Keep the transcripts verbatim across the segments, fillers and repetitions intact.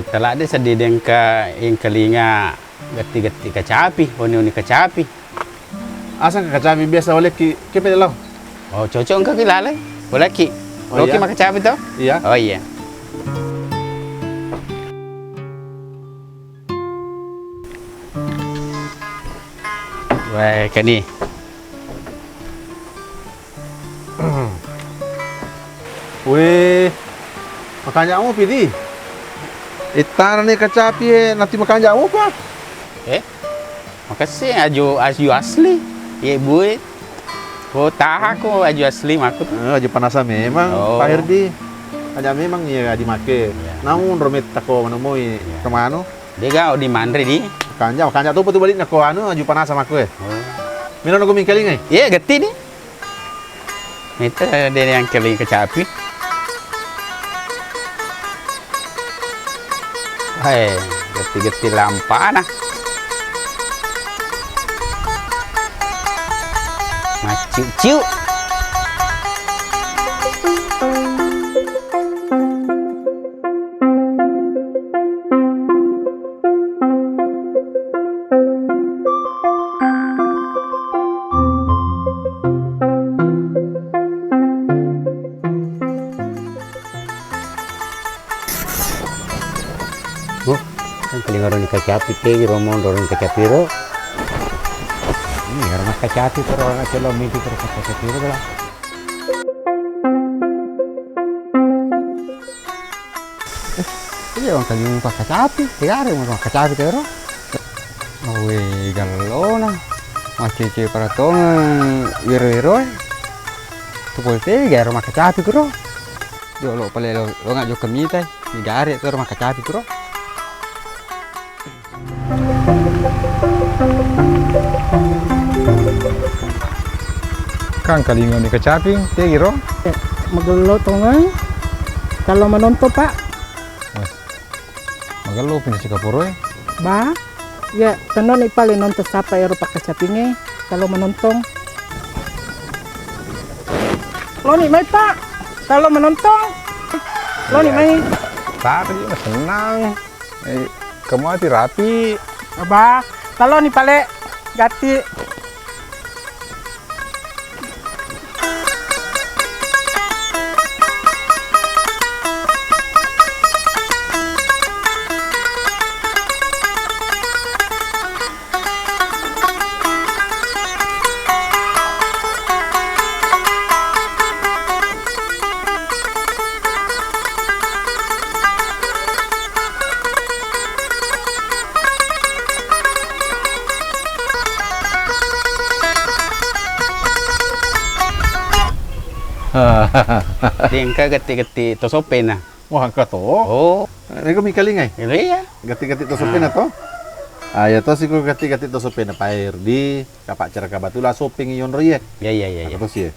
Taladde seddi dengka engkalinga getti-getti kacapi, oni-oni kacapi. Asang kacapi biasa olekki, kepe lao. Oh, cocok engka ki laleng. Boleh ki. Oh, loki iya? Makacapi to? Iya. Oh, iya. Weh, kani. Weh, makanja' mupi di. Ittana ni kacapi e, nanti makanja' mupa. Eh? Makessing aju, aju asli. Ye bue. Oh, taha ko aju asli makku tu. Eh, aju panasa memang, oh. Pak Herdi. Aja memang iya adi make. Iya. Namun rometta ko manemui. Iya. Kemano? Dega odi manre di. Kanja', kanja' topa tu balikna ko anu aju panasa makku e. Oh. Mino nako mingkalingai? Iya, getti di. Mita de' yang keling kecapi. Hai, getti-getti lampana. Maciu-ciu. Oh, kan kelinga ro ni kacapi te, ro monro ni kacapi ro. Ini ro makkacapi ro, na celo miti ro makkacapi ro lah. Eh, iya, wangkalinga pakkacapi, tegare mo pakkacapi tero. Weh, gallona. Macece paratongeng wiro-wiro e. Tu pole tega ero makkacapi kuro. Jolo pale lo, lo ngak jokka mitai. Digare tero makkacapi kuro. Kan kalinga ni kacapi, tegi ro? Magello tongeng. Kalau menonton, Pak. Weh, magello punya sikaporo e. Ba, ya, tenno ni pale nonton sapa ero pakkacapinge. Kalau menonton. Lo ni mai, Pak. Kalau menonton. Lo ni mai. Tapi senang. Eh, kamu hati rapi. Abah, taloni pale gatti. Dengka gatti-gatti to soppena. Wah, engka to. Oh. Ego mikalingai? Iya. Gatti-gatti to soppena to? Ah, iya to siko gatti-gatti to soppena Pak Herdi, kapaccara kabatula soppeng yonro iye. Iya, iya, iya, iya. Terus iye.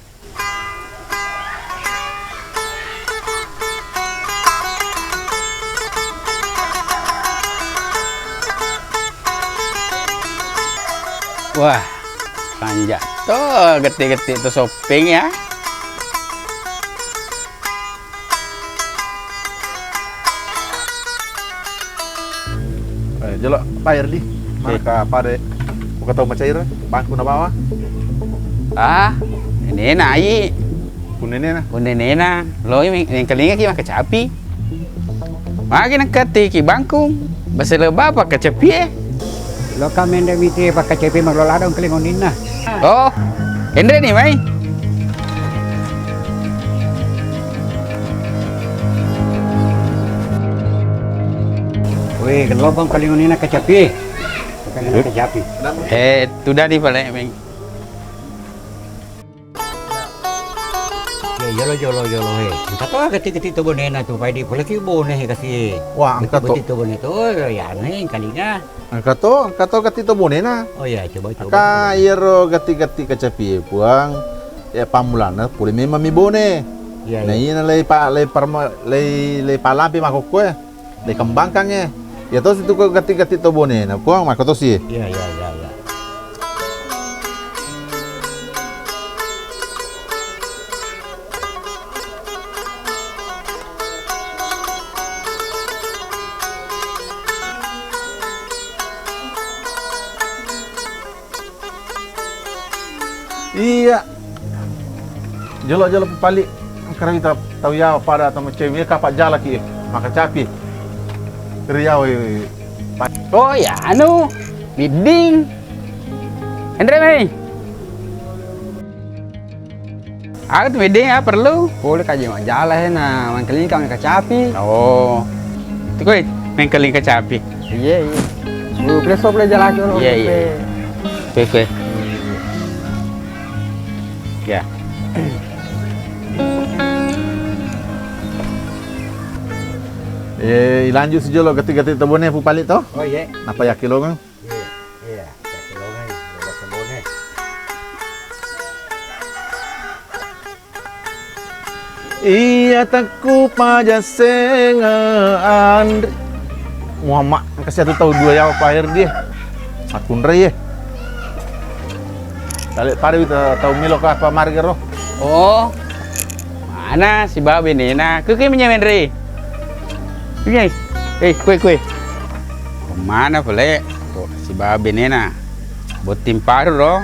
Wah, kanja' to gatti-gatti to soppeng ya. Eh, jolo' Pak Herdi. Maka pade. Buka tau macair, bangku na bawa. Ah, nenena ai. Kunenena. Kunenena. Loi meng-, mengkalinga ki makkacapi. Magi nengkatti ki bangku. Basele bapa kacapi e. Loka mende miti pakkacapi maglola dong keling oninna. Oh, enre ni mai. Weh, gello bang keling oninna kacapi. Bukan kacapi. Eh, tu dadi pale meng. Ya, jolo, jolo, jolo, he. Engka to gatti-gatti to bonena tu, pai di pole ki bone he kasi. Wah, engka to. Gatti-gatti to bone tu, ya, ne, kalinga. Engka to, engka to gatti to bonena. Oh iya, coba, coba, coba. Ka iyaro gatti-gatti kacapi, Puang. Ya, pammulana pole memang mi bone. Iya, iya. Nah, iya, lei pa-, lei parma-, lei, lei palampe makkokkoe. Dikembangkangnge. Iya tosi tu ko gatti-gatti to bonena, Puang, makko tosi. Iya, iya, iya, iya. Iya. Jolo-jolo pupali. Engka rawita tau yawa pada atau macam iya kapa jala ki. Maka capi. Riau. Oh ya anu, bidding. Andre mai. Aku tu medding ah perlu. Pole kaji majjala he na mangkeling kang kacapi. Oh. Tu koi mangkeling kacapi. Iya, iya. Lu preso boleh jalan dulu. Iya, iya. Kue, kue. Ya. Eh, ilanjut sejolo gati-gati tebone pupali to? Oh iya. Napa yakin lo kan? Iya, iya, iya. Iya, tekku pajasseng, eh, Andri. Muhammad, kasih satu tahu dua yawa Pak Herdi. Sakunrai ye. Tale pada kita tahu melo ka apa marga ro. Oh. Mana si babe nena? Keke menyemen re. Iya. Eh, kue, kue. Mana pale? Oh, si babe nena. Botting paru ro.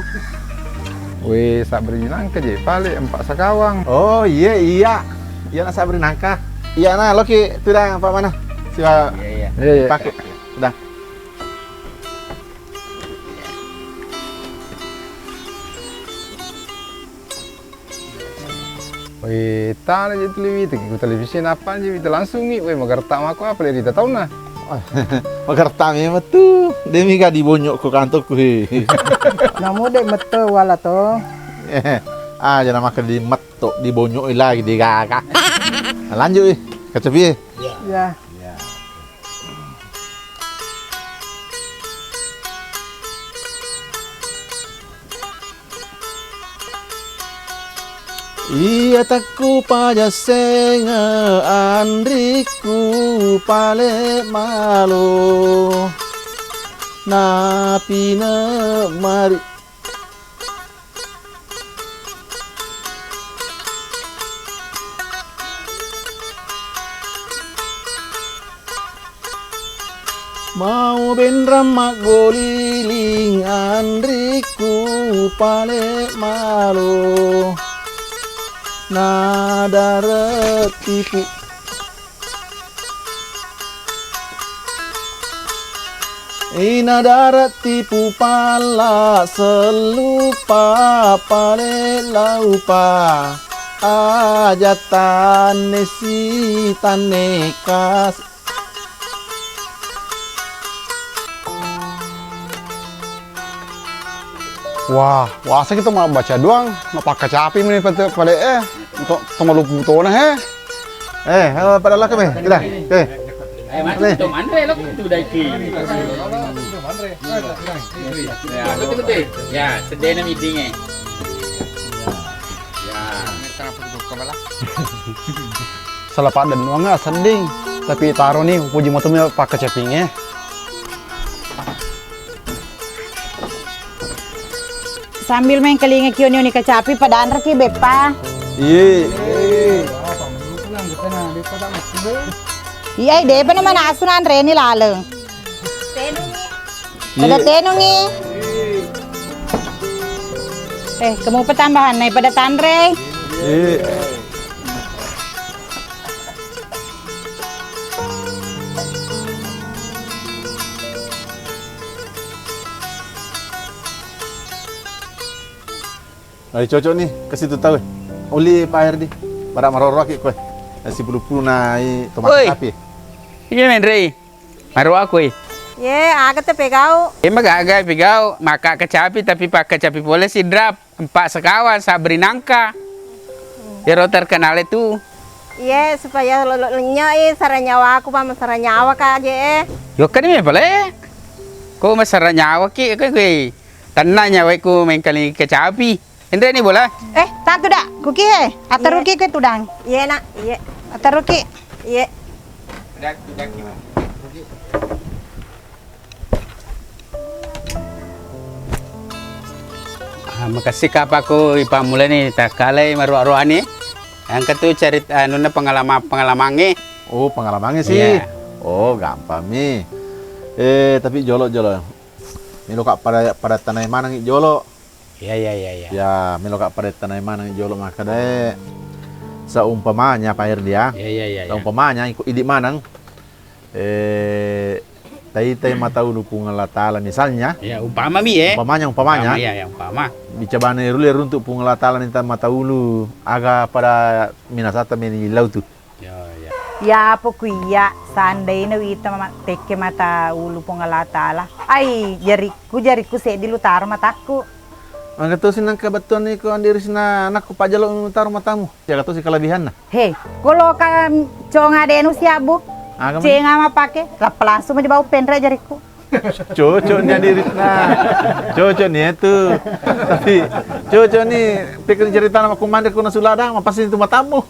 We, sabbri nangka je pale empat sakawang. Oh, iya, iya. Iya na sabbri nangka. Iya na loki tudang apa mana? Siwa. Iya, iya. Iya, iya. Pakai. Udah. Wé, tana je tuli wita, ku televisi nappa je wita langsungngi, wé, magaretta mako apa le rita taunna? Magaretta memang tu, demi ka dibonyok ko kantokku he. Namu de metto wala to. Ah, jana maka di metto, dibonyok lagi di gaga. Lanjut, eh. Kaca piye? Ya. Iya tekku pajasseng anrikku pale malo napine mari. Mau benrang maggoliling anrikku pale malo nadarek tipu. Ina darat tipu palla sellupa pale laupa aja tanne si tanne kas. Wah, wasa kita malah baca doang, mapakkacapi meni pale, pale eh, untuk tongolupu tona he. Eh, eh, pada laka me, kita. Eh. Eh, masuk tu manre lo tu daiki. Ya, betul betul. Ya, sedena meeting eh. Ya. Salah pada nuanga sedding, tapi taro ni upoji moto me pakkacapinge. Sambil mengkelingi kioni-oni kacapi pada anre ki beppa. Iye. Iya, depa na manasu nanre ni laleng. Pada tenungi. Eh, kamu petambahan nai pada tanre. Iye. Ai cocok ni, ke situ tau. Uli Pak Herdi. Bara maroroaki koe. Sipulu-pulu nai tomat api. Iya menrei. Maru aku, eh. Ye, aga te pegau? Eh, magaga pegau. Maka kecapi, tapi pak kecapi pole si drap. Empat sekawan, sabri nangka. Ero terkenal itu. Iye, supaya lo-, lo-, lenyoi sara nyawaku, pa masara nyawa ka je, eh. Yo, kan me pale. Ko masara nyawa ki, ko, ko. Tenna nyawaku mengkali kecapi. Enreni bola. Eh, tantu da. Kuki he. Ataruki ke tudang. Iye, nak. Iye. Ataruki. Iye. Ah, makasih kapakku ipammulani takkalai maruwa-ruwani. Engka tu cerita anunna pengalama-, pengalamangnge. Oh, pengalamangnge sih. Iya. Oh, gampang mi. Eh, tapi jolo-jolo. Melo ka pada, pada tanai manengngi jolo. Iya, iya, iya, iya. Ya, meloka parettanai maneng jolo makkedae. Seumpamanya, Pak Herdi, ya. Iya, iya, iya, iya. Seumpamanya, iko idi maneng, eh, taitai mataulu Puang Allah Ta'ala, misalnya. Iya, umpamami, eh. Umpamanya, umpamanya. Umpama, iya, iya, umpama. Bicabana irule runtuk Puang Allah Ta'ala nita mataulu, aga pada minasata meni lau tu. Iya, iya. Iya, apa ku iya, seandaina wita ma-, tekke mataulu Puang Allah Ta'ala. Ai, jarikku, jarikku seddi lu taro matakku. Aga tosi nangka bettuanna iko andirisna anakku pajalo taro matamu. Siaga tosi kelebihanna. He, kolo ka conga denu siabu. Aga mani? Cenga mapake, lappa langsung dibawa penre jarikku. Cocok ni andirisna. Cocok ni itu. Tapi cocok ni pikir ceritana makkumanre kuna suladang, mapasti itu matamu.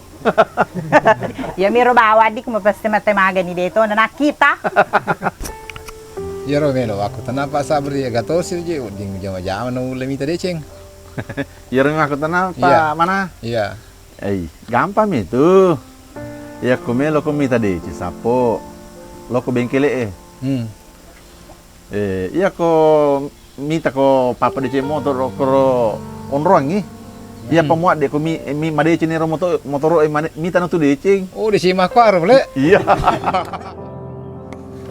Iya miro bawa dik, mapasti mate magani deto, na kita. Iyaro melo aku tenapa Sabri, aga tosi je, wedding jama-jama no ulle mita deceng. Iyaro melo aku tenapa, iya. Mana? Iya. Eh, gampang mi tu. Iya, ko melo ko mita deceng, sapo. Loko bengkele e. Hmm. Eh, iya ko mita ko papa deceng motor koro onroangi. Iya, hmm. Pamuat de ko mi, mi madeceng ni ro moto-, motoro e mane-, mita no tu deceng. Oh, deceng makkuaro, le? Iya.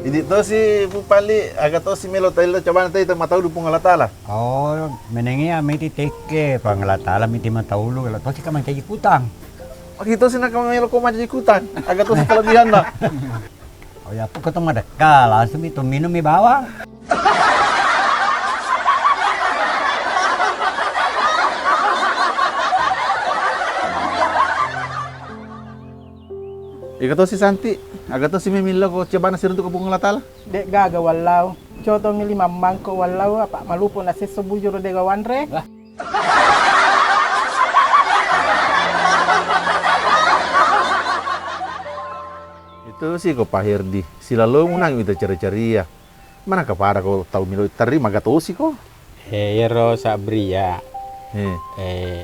Idi tosi Pu Pali, aga tosi melo taillo cobana tai mataulu Puang Allah Ta'ala. Oh, menengi ya miti tekke Puang Allah Ta'ala miti mataulu, kalau tosi ka mancaji kutang. Oh, gitu sih nak melo ko mancaji kutang. Aga tosi kelebihanna. Oh ya, pokoknya madekka, langsung itu minum mi bawang. Iko tosi Santi, aga tosi memillau ko cobana siruntu ko Puang Allah Ta'ala? Dek gaga wallau. Coto mili mammangko wallau apa malupu na sesso bujur dega wanre. Itu sih ko Pak Herdi, silalo munang itu ceri-ceria. Mana kepada ko tau milo terima gatosi ko? Eh, iyaro Sabri ya. Eh. Eh,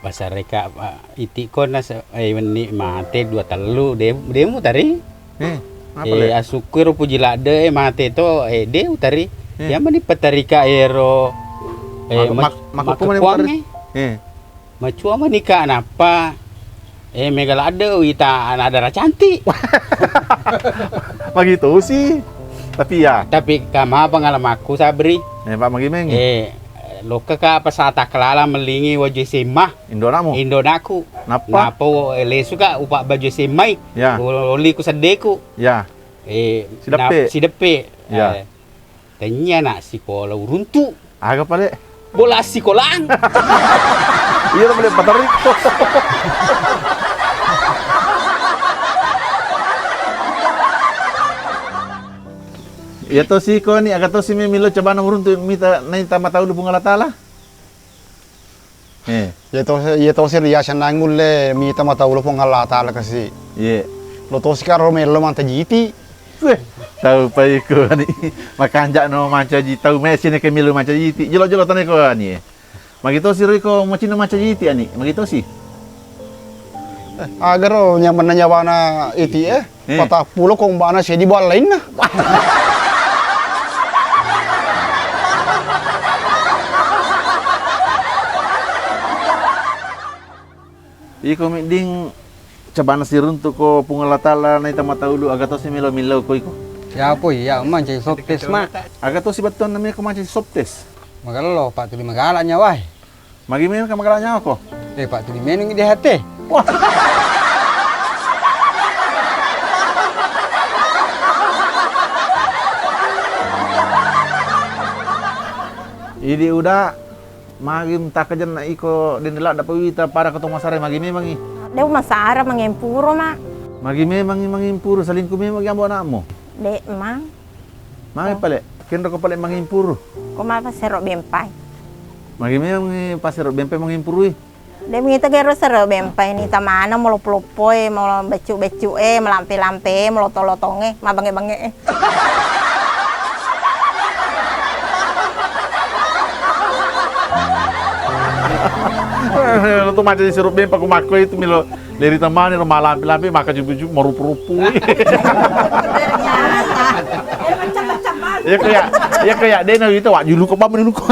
basareka, Pak, iti ko na se-, eh, wenni mate dua tellu, de-, demu tari. Eh, apa eh, le? Asukku ro puji ladde, eh, mate to, eh, de utari. Eh. Ya meni petarika ero, eh, maka, mac-, maka maka kuane kuangnge. Eh. Macua menikah nappa, eh, mega ladde wita anak dara cantik. Magi tosi. Tapi ya. Tapi kama pengalamanku, Sabri. Eh, Pak, magi meng? Eh, lokka ka apa sata kelala melingi waju S M A. Indo anakmu? Indo anakku. Nappa? Nappa wo-, eh, lesu ka upa baju S M A i. Ya. Oli ku seddeku. Ya. Eh, sideppe. Nap-, sideppe. Ya. Eh, Tennia nak sikola uruntu. Aga pale? Bola sikolang. Iya pale patarikko. Iya tosi ko ni, aga tosi memillau cobana uruntu mita naita mataulu Puang Allah Ta'ala. Eh. Iya to, iya tosi riaseng nangulle mita mataulu Puang Allah Ta'ala kasi. Iya. Lo tosi karo mello mantajiti. Weh, tau pa iko ni. Makanja no mancaji tau mesi ni kemilu mancaji ti. Jelo-jelo tane ko ni. Magi tosi ro iko macina mancaji ti ani. Magi tosi. Agaro nyamanna nyawana iti eh. Eh. Patappulo ko umbana sedi bal lainna. Iko midding cobana siruntu ko Puang Allah Ta'ala naita mataulu aga tosi melo millau ko iko. Ya apa iya mancaji soptes ma. Aga tosi bettuanna meko mancaji soptes. Magello Pak tuli magala nyawa. Magi melo ka magala nyawa ko? Eh, Pak, tuli meneng di hati. Wah. Idi uda, magi mtakajenna iko dende ladda pawita pada ko to masara magi memangi. De masara mangempuro, Mak. Magi memangi mangempuro, salingku memangi ambo anakmu. De, Mang. Magi pale, kenro ko pale mangimpuru. Ko mapa sero bempai. Magi memang pasero bempai mangimpurui. De mita gero sero bempai ni tamana moloppo-loppo e, molo beccu-beccu e, melampe-lampe e, moloto-lotong e, mabange-bange e. Lo tu macam sero bempai ku makko itu milo. Leri tamane ro malampe-lampe maka jubu-jubu marupu-rupu. Iya ko ya, iya ko ya dena wita wa julu ko bam dulu ko.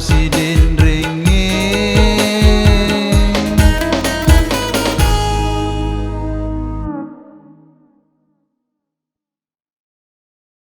Sidi